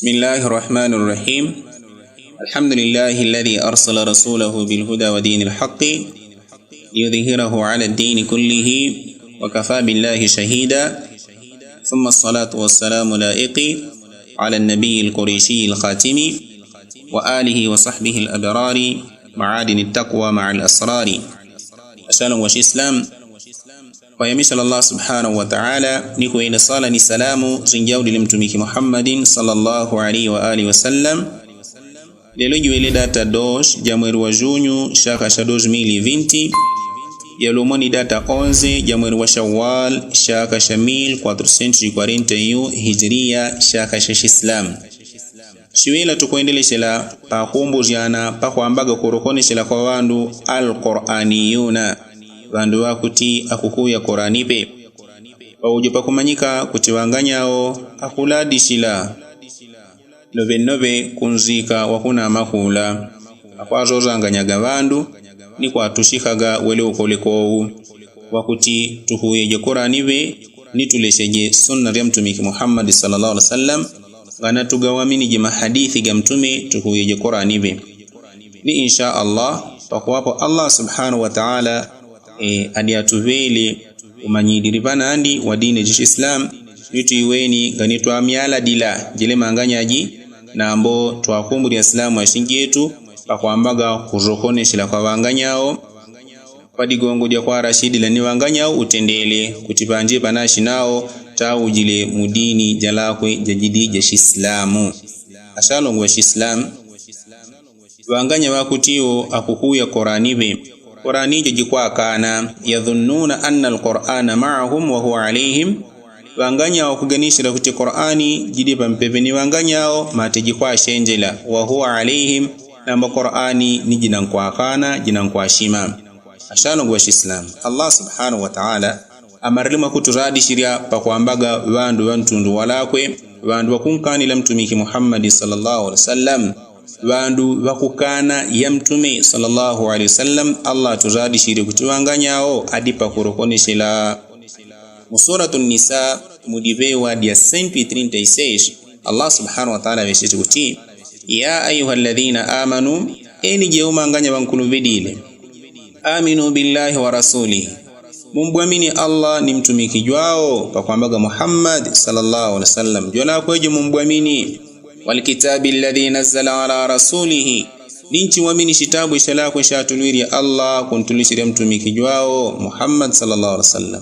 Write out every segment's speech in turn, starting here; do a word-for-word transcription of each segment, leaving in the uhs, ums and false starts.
بسم الله الرحمن الرحيم. الحمد لله الذي أرسل رسوله بالهدى ودين الحق ليظهره على الدين كله وكفى بالله شهيدا. ثم الصلاة والسلام لائق على النبي القريشي الخاتم وآله وصحبه الأبرار معادن التقوى مع الأسرار. Ashalongo wa shiislamu, kwayamishala Allah subhanahu wataala ni kuwenda sala ni salamu zinjaulile mtumiki Muhammadin swallallahu alaihi wa alihi wasallam. Lelo jiwele data dos ja mweri wa junyu shaka sha dos mil vinti, yalumo ni data onze ja mweri wa shawal shaka sha mil kwatrusentu kwarenta yu hijiriya shaka sha shiislamu. Shiwela tukwendeleshela pakumbushana pakwambaga kurokoneshela kwa ŵandu alquraniyuna, ŵandu ŵakuti akukuya koranipe. Paujo pakumanyika kuti ŵanganyao akuladishila noŵenoŵe kunzika wakunama kula, akwazozanganyaga ŵandu ni kwatushikaga wele ukole kowu wakuti tukuyeje koranipe ni tulesheje sunna lya mtumiki Muhammadi swallallahu alaihi wasallam. Ngana tugawaminije mahadithi ga mtume tukuyeje koranipe. Ni insha Allah pakuwapo Allah subhanahu wataala e, adi atuŵele umanyilili ŵanandi wa dini ja shiislamu, ni tuiweni ngani twamyaladila jele manganyaji nambo twakumbuli asilamu ashinjetu pakwambaga kurokoneshela kwa ŵanganyao kwa digongo dya kwarashidila ni ŵanganyao utendele kuti panji panashinao taujile mu dini jalakwe jajidi ja shiislamu. Ashalongo wa shiislamu, ŵanganya ŵakutiwo akukuya koranipe. Korani ijo jikwakana yadhunnuna anna alqurana maahum wahuwa alaihim. Ŵanganya wakuganishila kuti korani jidi pampepe ni ŵanganyao mate jikwashenjela wahuwa alaihim, namba korani ni jinankwakana jinankwashima. Ashalongo wa shiislamu, Allah subhanahu wataala amarile mwakuturadishilya pakwambaga ŵandu ŵantundu walakwe, ŵandu ŵakunkanila mtumiki Muhammadi swallallahu alaihi wasallam, ŵandu ŵakukana ya mtume swallallahu alaihi wasallam. Allah aturadishile kuti ŵanganyao adi pakurokoneshela. Mu suratu nisa mu diŵewa dya sentu trinta i seis, Allah subhanahu wataala aŵesheche kuti, ya ayuha alladhina amanu, eni jeumanganya ŵankuluŵilile, aminu billahi wa rasulihi, mumbwamini Allah ni mtumiki jwao pakwambaga Muhammadi swallallahu alaihi wasallam jwalakwe jo mumbwamini. Walkitabi alladhi nazzala ala rasulihi, ni nchiwamini shitabu shalakwe shatulwilye Allah kuntulwishilya mtumiki jwao Muhammadi swallallahu alaihi wasallam.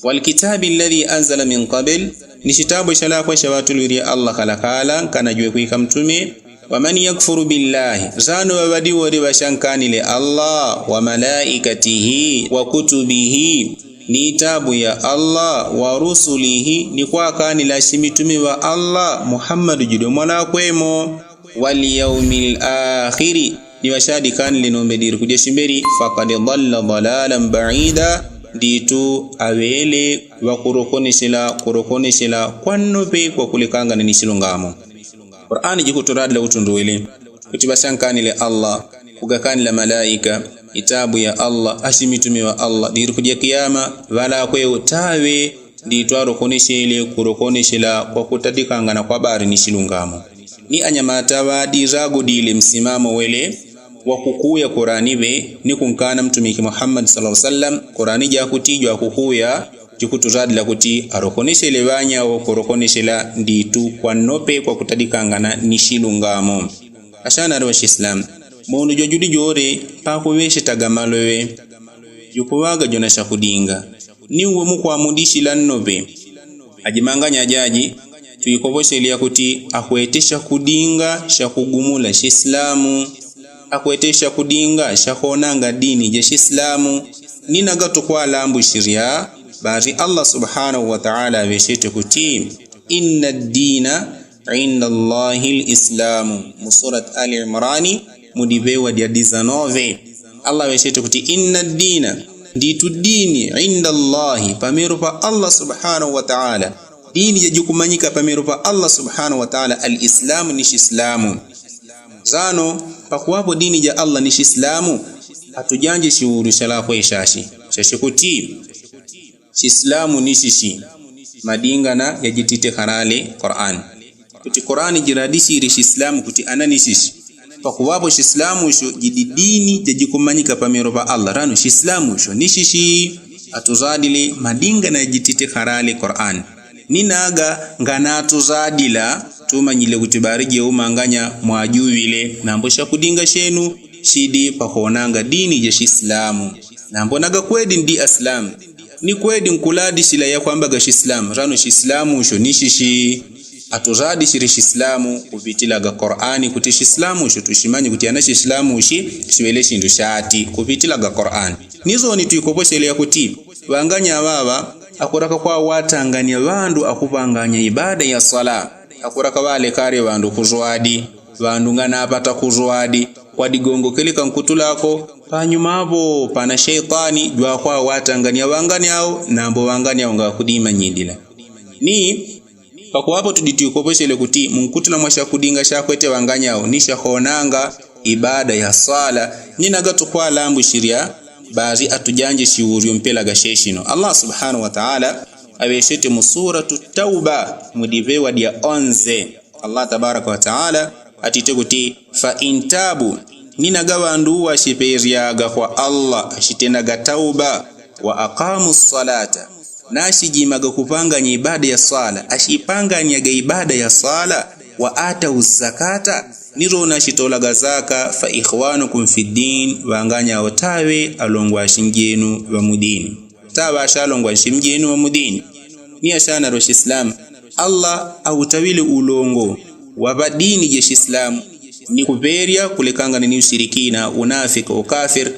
Walkitabi alladhi anzala min qabl, ni shitabu shalakwe shaŵatulwilye Allah kalakala nkana jwe kwika mtume. Waman yakfuru billahi, zano ŵaŵadi wole ŵashankanile Allah, wamalaikatihi wakutubihi, ni itabu ya Allah, warusulihi, ni kwakanila ashimitume ŵa Allah, Muhammadi judi mwalakwe mo, walyaumi lakhiri, ni ŵashadikanile nombe diru kujeshimbeli, fakad dalla dalalan baida, nditu aŵele ŵakurokoneshela kurokoneshela kwa nnope kwakulekangana ni shilungamo. Kurani jikuturadila utundu wele kuti ŵashankanile Allah, kugakanila malaika, itabu ya Allah, ashimitume ŵa Allah, diru kuja kiyama ŵalakwe utaŵe nditu arokoneshele kurokoneshela kwakutadikangana kwa bari ni shilungamo. Ni anyamata ŵadiragodile msimamo wele wakukuya kuraniŵe ni kunkana mtumiki Muhammadi swallallahu alaihi wasallam, kurani jakutijwa akukuya jikuturadila kuti arokoneshele ŵanyawo kurokoneshela nditu kwa nnope kwakutadikangana ni shilungamo. Ashanari wa shiislamu, mundu jojudi jore pakuŵeshetaga maloŵe jukuŵaga jona shakudinga ni uwe mukwamudishila nnope. Ajimanganya ajaji twikoŵoshele yakuti akwete shakudinga shakugumula shiislamu, akwete shakudinga shakonanga dini ja shiislamu. Ni nagatukwalambwishilya bari Allah subhanahu wataala aŵeshete kuti, inna ddina inda allahi lislamu, mu surat ali imrani mu diŵewa dya dizanove. Allah aŵeshete kuti inna ddina, nditu dini, inda allahi, pamero pa Allah subhanahu wataala, dini jajikumanyika pamero pa Allah subhanahu wataala alislamu ni shiislamu. Zano pakuŵapo dini ja Allah ni shiislamu, atujanje shiulu shalakwe shashi shashikuti shiislamu ni shishi. Madingana yajitite kalale kurani. kuti korani jiradisire shislamu kuti ana ni shishi. Pakuwapo shislamu sho jidi dini jajikumanyika pamero pa allah rano shislamu sho ni shishi. Aturadile madinga na jitite karale korani. Ninaga nganaturadila tumanyile kuti barije umanganya mwajuwile nambo shakudinga shenu shidi pakonanga dini ja shislamu. Nambo naga kwedi ndi aslamu ni kwedi nkuladisila yakwambaga shislamu rano shislamu sho ni shishi. Aturadisile shislamu kupitilaga korani kuti shislamu sho tushimanyi kuti ana shislamu shi shiwele shindu shati kupitilaga korani. Nizoni twikoposhele yakuti ŵanganya ŵaŵa akuraka kwawatanganya ŵandu akupanganya ibada ya sala. Akuraka ŵalekale ŵandu kuzwadi ŵandu nganapata kuzwadi kwa digongokele kankutulako. Panyuma apo pana sheitani jwakwawatanganya ŵanganya awo nambo ŵanganya awo ngakudimanyidila. Ni pakuwapo tudi twikoposhele kuti munkutula mwa shakudinga shakwete ŵanganya awo ni shakonanga ibada ya sala. Ninaga tukwalambwishilya basi atujanje shiwulyo mpelaga sheshino allah subhanahu wataala aŵeshete mu suratu tauba mu diŵewa dya onze. Allah tabaraka wataala atite kuti fa intabu ninaga ŵandu ŵashipelyaga kwa allah ashitenaga tauba wa aqamu salata nashijimaga kupanganya ibada ya sala ashipanganyaga ibada ya sala wa atau zakata niro nashitolaga zaka fa ikhwanukum fi ddin ŵanganya awo taŵe alongwashi njenu ŵa mu dini. Taŵe ashalongwashi mjenu ŵa mu dini. Ni ashana lwa shislamu allah autaŵile ulongo wa ŵa dini ja shislamu ni kupelya kulekangana ni ushirikina unafiki ukafiri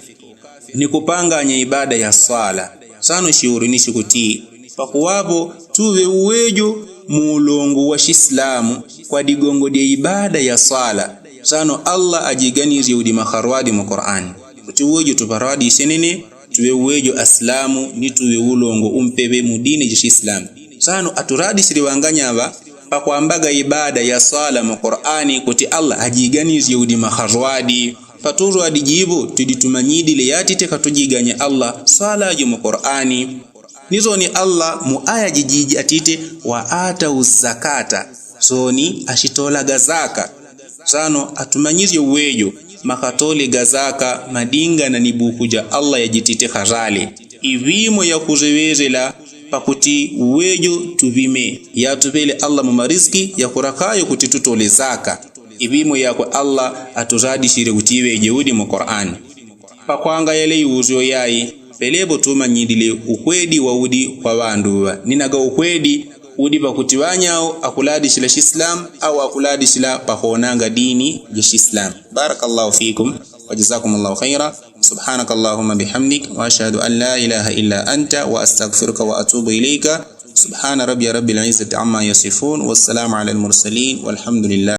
ni kupanganya ibada ya sala. Sano shiwulyo ni shikuti pakuwapo tuŵe uwejo mu ulongo wa shislamu kwa digongo dya ibada ya sala. Sano allah ajiganizye udi makharwadi mu korani kuti uwejo tuparwadi isenene tuŵe uwejo aslamu ni tuŵe ulongo umpeŵe mu dini ja shislamu. Sano aturadisile ŵanganya ŵa pakwambaga ibada ya sala mu korani kuti allah ajiganizye udi makharwadi. Paturwadi jipo tudi tumanyidile yatite katujiganye allah sala jo mu korani. Ni soni allah mu aya jijiji atite wa atau zakata soni ashitolaga zaka. Sano atumanyisye uwejo makatole ga zaka madingana ni buku ja allah yajitite karale. Iŵimo yakuseŵesela pakuti uwejo tuŵime yatuŵele allah mu marisiki yakurakayo kuti tutole zaka. Iŵimo yakwe allah aturadisile kuti iŵeje udi mu korani. Pakwanga yale iwuzyo yayi pelepo tumanyilile ukwedi waudi kwa ŵandu ŵa ninaga ukwedi udi pakuti ŵanyawo akuladisila shislamu au akuladisila pakonanga dini ja shislamu. Barakallahu fikum. Wajazakum allahu khaira. Subhanaka allahumma bihamdik wa ashhadu an la ilaha illa anta wa astagfiruka wa atubu ilaika. Subhana rabbiya rabbil izzati amma yasifun wassalamu ala almursalin walhamdulillah.